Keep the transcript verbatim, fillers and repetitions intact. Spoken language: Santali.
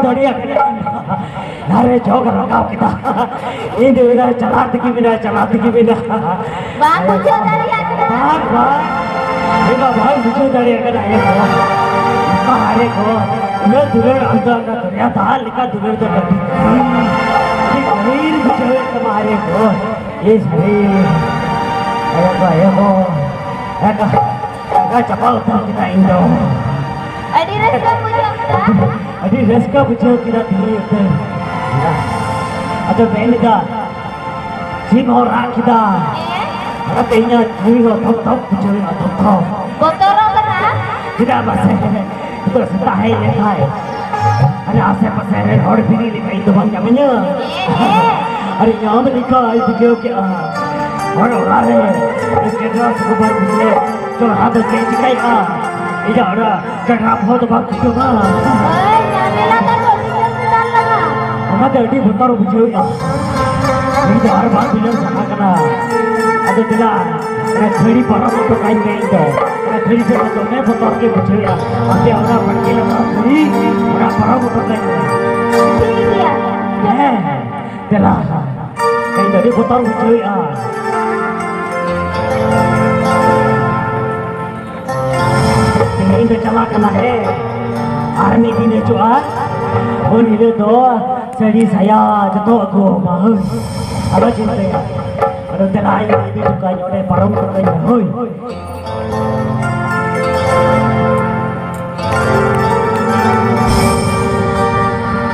ᱫᱟᱲᱮᱭᱟᱜ ᱠᱟᱱᱟ᱾ ᱫᱟᱨᱮ ᱡᱚᱜ ᱨᱟᱠᱟᱵ ᱠᱮᱫᱟ᱾ ᱤᱧ ᱫᱚ ᱢᱮᱱᱟ ᱪᱟᱞᱟᱜ ᱛᱮᱜᱮ ᱢᱮᱱᱟ, ᱪᱟᱞᱟᱜ ᱛᱮᱜᱮ ᱢᱮᱱᱟ᱾ ᱵᱟᱝ ᱵᱩᱡᱷᱟᱹᱣ ᱫᱟᱲᱮᱭᱟᱜ ᱠᱟᱱᱟ᱾ ᱵᱟᱝ, ᱵᱟᱝ᱾ ᱤᱧ ᱫᱚ ᱵᱟᱝ ᱵᱩᱡᱷᱟᱹᱣ ᱫᱟᱲᱮᱭᱟᱜ ᱠᱟᱱᱟ᱾ ᱤᱭᱟᱹ ᱠᱚ, ᱚᱠᱟ ᱟᱨᱮ ᱠᱚ, ᱩᱱᱟᱹᱜ ᱫᱩᱞᱟᱹᱲ ᱟᱢ ᱫᱚ ᱚᱱᱟ ᱫᱚᱨᱭᱟ ᱫᱟᱜ ᱞᱮᱠᱟ ᱫᱩᱞᱟᱹᱲ ᱫᱚ ᱠᱟᱹᱴᱤᱡ᱾ ᱟᱹᱰᱤ ᱜᱟᱹᱦᱤᱨ ᱵᱩᱡᱷᱟᱹᱣᱮᱫ ᱛᱟᱢᱟ ᱟᱨᱮ ᱠᱚ᱾ ᱤᱥ ᱨᱮ᱾ ᱟᱭᱳ ᱠᱚ, ᱟᱭᱳ ᱠᱚ᱾ ᱮᱠᱟ, ᱮᱠᱟ ᱪᱟᱯᱟ ᱩᱛᱟᱹᱨ ᱠᱮᱫᱟ ᱤᱧ ᱫᱚ᱾ ᱟᱹᱰᱤ ᱨᱟᱹᱥᱠᱟᱹ ᱵᱩᱡᱷᱟᱹᱣ ᱠᱮᱫᱟ᱾ ᱟᱹᱰᱤ ᱨᱟᱹᱥᱠᱟᱹ ᱵᱩᱡᱷᱟᱹᱣ ᱠᱮᱫᱟ ᱛᱮᱦᱮᱧ ᱩᱛᱟᱹᱨ᱾ ᱟᱫᱚ ᱢᱮᱱ ᱮᱫᱟ, ᱥᱤᱢ ᱦᱚᱸ ᱨᱟᱜ ᱠᱮᱫᱟ᱾ ᱦᱮᱸ? ᱚᱱᱟᱛᱮ ᱤᱧᱟᱹᱜ ᱡᱤᱣᱤ ᱦᱚᱸ ᱫᱷᱚᱠ ᱫᱷᱚᱠ ᱵᱩᱡᱷᱟᱹᱣ ᱮᱱᱟ, ᱫᱷᱚᱠ ᱫᱷᱚᱠ᱾ ᱵᱚᱛᱚᱨᱚᱜ ᱠᱟᱱᱟ? ᱪᱮᱫᱟᱜ ᱢᱟᱥᱮ? ᱱᱤᱛᱚᱜ ᱥᱮᱛᱟᱜ ᱦᱮᱡ ᱞᱮᱱᱠᱷᱟᱱ ᱟᱞᱮ ᱟᱥᱮ ᱯᱟᱥᱮ ᱨᱮᱱ ᱦᱚᱲ ᱵᱤᱨᱤᱫ ᱞᱮᱠᱟ ᱤᱧ ᱫᱚ ᱵᱟᱝ ᱧᱟᱢᱤᱧᱟ᱾ ᱟᱨ ᱧᱟᱢ ᱞᱮᱠᱷᱟᱱ ᱵᱩᱡᱷᱟᱹᱣ ᱠᱮᱜᱼᱟ, ᱦᱚᱲ ᱚᱲᱟᱜ ᱨᱮ ᱪᱮᱫ ᱥᱩᱠᱩᱢᱟᱨ ᱵᱤᱥᱞᱮ ᱪᱚᱲᱦᱟ ᱫᱚ ᱪᱮᱫ ᱪᱤᱠᱟᱹᱭᱮᱜᱼᱟ? ᱤᱧᱟᱹᱜ ᱚᱲᱟᱜ ᱪᱚᱲᱦᱟ ᱵᱚᱦᱚᱜ ᱫᱚ ᱵᱟᱝ ᱠᱩᱴᱟᱹᱢᱟ᱾ ᱦᱳᱭ, ᱧᱟᱢ ᱞᱮᱱᱟ ᱛᱚ ᱵᱤᱥᱞᱮ ᱪᱮᱛᱟᱱ ᱞᱟᱜᱟ᱾ ᱚᱱᱟᱛᱮ ᱟᱹᱰᱤ ᱵᱚᱛᱚᱨ ᱵᱩᱡᱷᱟᱹᱣᱮᱜᱼᱟ᱾ ᱤᱧ ᱫᱚ ᱟᱨ ᱵᱟᱝ ᱵᱤᱞᱟᱹᱱ ᱥᱟᱱᱟ ᱠᱟᱱᱟ᱾ ᱟᱫᱚ ᱫᱮᱞᱟ, ᱚᱱᱟ ᱠᱷᱟᱹᱲᱤ ᱯᱟᱨᱚᱢ ᱦᱚᱴᱚ ᱠᱟᱹᱧ ᱢᱮ ᱤᱧ ᱫᱚ᱾ ᱚᱱᱟ ᱠᱷᱟᱹᱲᱤ ᱥᱮᱫ ᱫᱚ ᱫᱚᱢᱮ ᱵᱚᱛᱚᱨ ᱜᱮ ᱵᱩᱡᱷᱟᱹᱣᱮᱜᱼᱟ᱾ ᱟᱯᱮ ᱚᱱᱟ ᱵᱟᱲᱜᱮ ᱞᱟᱛᱟᱨ ᱠᱷᱟᱹᱲᱤ, ᱚᱱᱟ ᱯᱟᱨᱚᱢ ᱦᱚᱴᱚ ᱠᱟᱹᱧ ᱢᱮ᱾ ᱴᱷᱤᱠ ᱜᱮᱭᱟ᱾ ᱦᱮᱸ, ᱦᱮᱸ, ᱫᱮᱞᱟ᱾ ᱤᱧ ᱫᱚ ᱟᱹᱰᱤ ᱵᱚᱛᱚᱨ ᱵᱩᱡᱷᱟᱹᱣᱮᱜᱼᱟ᱾ ᱛᱮᱦᱮᱧ ᱫᱚ ᱪᱟᱞᱟᱜ ᱠᱟᱱᱟ ᱦᱮ, ᱟᱨ ᱢᱤᱫ ᱫᱤᱱ ᱦᱤᱡᱩᱜᱼᱟ, ᱩᱱ ᱦᱤᱞᱳᱜ ᱫᱚ ᱥᱟᱹᱲᱤ ᱥᱟᱭᱟ ᱡᱚᱛᱚ ᱟᱹᱜᱩ ᱟᱢᱟ, ᱦᱳᱭ᱾ ᱟᱞᱚ ᱪᱤᱱᱛᱟᱹᱭᱟ᱾ ᱟᱫᱚ ᱫᱮᱞᱟ, ᱤᱧ ᱤᱫᱤ ᱦᱚᱴᱚ ᱠᱟᱹᱧ ᱚᱸᱰᱮ, ᱯᱟᱨᱚᱢ ᱦᱚᱴᱚ ᱠᱟᱹᱧ ᱢᱮ, ᱦᱳᱭ᱾